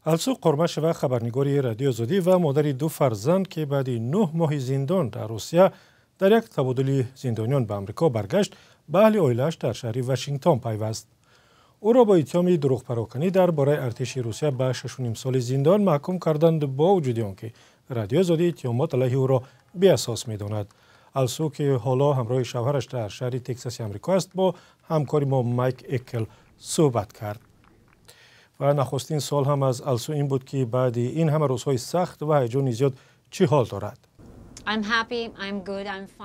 Алсу Қурмашева, хабарнигори Радиои Озодӣ ва модари ду фарзанд, ки баъди 9 моҳи зиндон дар Русия дар як табодули зиндониён ба Амрико баргашт, ба аҳли оилааш дар шаҳри Вашингтон пайваст. Ӯро бо иттиҳоми дурӯғпароканӣ дар бораи артиши Русия ба 6,5 соли зиндон маҳкум карданд, бо вуҷуди он ки Радиои Озодӣ иттиҳомот алайҳи ӯро беасос медонад. Алсу, ки ҳоло ҳамроҳи шавҳараш дар шаҳри Тексаси Амрико аст, бо ҳамкори мо Майк Экл суҳбат кард ва нахустин суол ҳам аз Алсу ин буд, ки баъди ин ҳама рӯзҳои сахт ва ҳаяҷони зиёд чӣ ҳол дорад.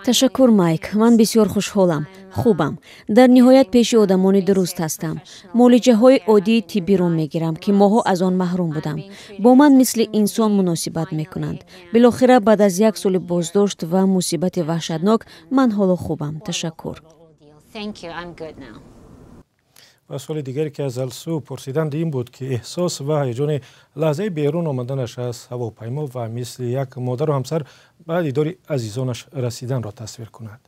Ташаккур, Майк. Ман бисёр хушҳолам, хубам. Дар ниҳоят пеши одамони дуруст ҳастам. Муолиҷаҳои оддии тиббиро мегирам, ки моҳҳо аз он маҳрум будам. Бо ман мисли инсон муносибат мекунанд. Билохира баъд аз як соли боздошт ва мусибати ваҳшатнок ман ҳоло хубам, ташаккур. Ва суоли дигаре, ки аз Алсу пурсиданд, ин буд, ки эҳсос ва ҳаяҷони лаҳзаи берун омаданаш аз ҳавопаймо ва мисли як модару ҳамсар ба дидори азизонаш расиданро тасвир кунад.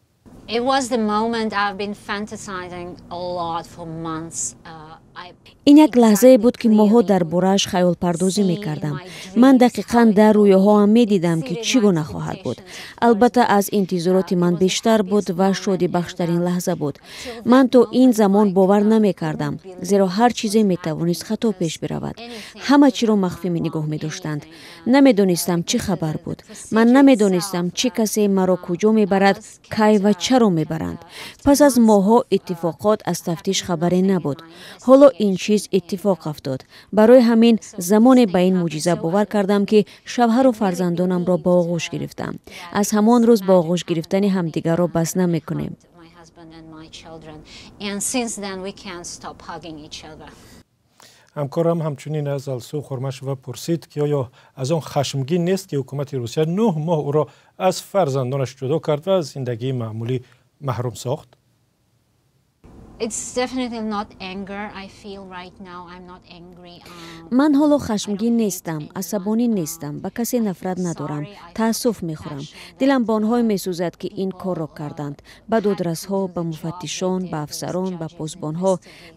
It was the moment I've been fantasizing a lot for months. Ин як лаҳзае буд, ки моҳҳо дар борааш хаёлпардозӣ мекардам. Ман дақиқан дар рӯёҳоам медидам, ки чӣ гуна хоҳад буд. Албатта, аз интизороти ман бештар буд ва шодибахштарин лаҳза буд. Ман то ин замон бовар намекардам, зеро ҳар чизе метавонист хато пеш биравад. Ҳама чиро махфӣ нигоҳ медоштанд. Намедонистам, чӣ хабар буд. Ман намедонистам, чӣ касе маро куҷо мебарад, кай ва чаро мебаранд. Пас аз моҳҳо иттифоқот аз тафтиш хабаре набуд. Ҳоло ин чиз иттифоқ афтод. Барои ҳамин замоне ба ин мӯъҷиза бовар кардам, ки шавҳару фарзандонамро ба оғӯш гирифтам. Аз ҳамон рӯз ба оғӯш гирифтани ҳамдигарро бас намекунем. My husband and my children. And since then, we can't stop hugging each other. Ҳамкорам ҳамчунин аз Алсу Хурмашева пурсид, ки оё аз он хашмгин нест, ки ҳукумати Русия 9 моҳ ӯро аз фарзандонаш ҷудо кард ва аз зиндагии маъмулӣ маҳрум сохт. It's definitely not anger I feel right now. I'm not angry. Ман ҳоло хашмгин нестам, асабонӣ нестам, ба касе нафрат надорам. Таассуф мехӯрам. Дилам ба онҳое месӯзад, ки ин корро карданд: ба додрасҳо, ба муфаттишон, ба афсарон, ба посбонҳо.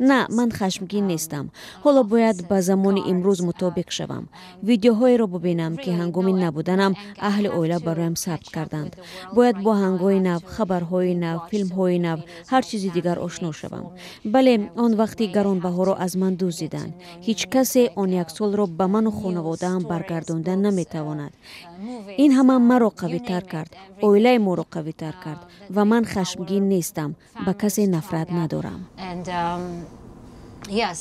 На, ман хашмгин нестам. Ҳоло бояд ба замони имрӯз мутобиқ шавам, видеоҳоеро бубинам, ки ҳангоми набуданам аҳли оила бароям сабт карданд. Бояд бо оҳангҳои нав, хабарҳои нав, филмҳои нав, ҳар чизи дигар ошно шавам. Бале, он вақти гаронбаҳоро аз ман дуздиданд. Ҳеҷ касе он як солро ба ману хонаводаам баргардонда наметавонад. Ин ҳама маро қавитар кард, оилаи моро қавитар кард ва ман хашмгин нестам, ба касе нафрат надорам. And yes,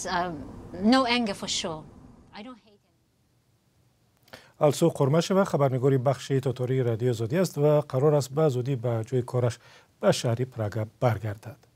no anger for sure. I don't hate Алсу Қурмашева хабарнигори бахши тотории Радиои Озодӣ аст ва қарор аст ба зудӣ ба ҷои кораш ба шаҳри Прага баргардад.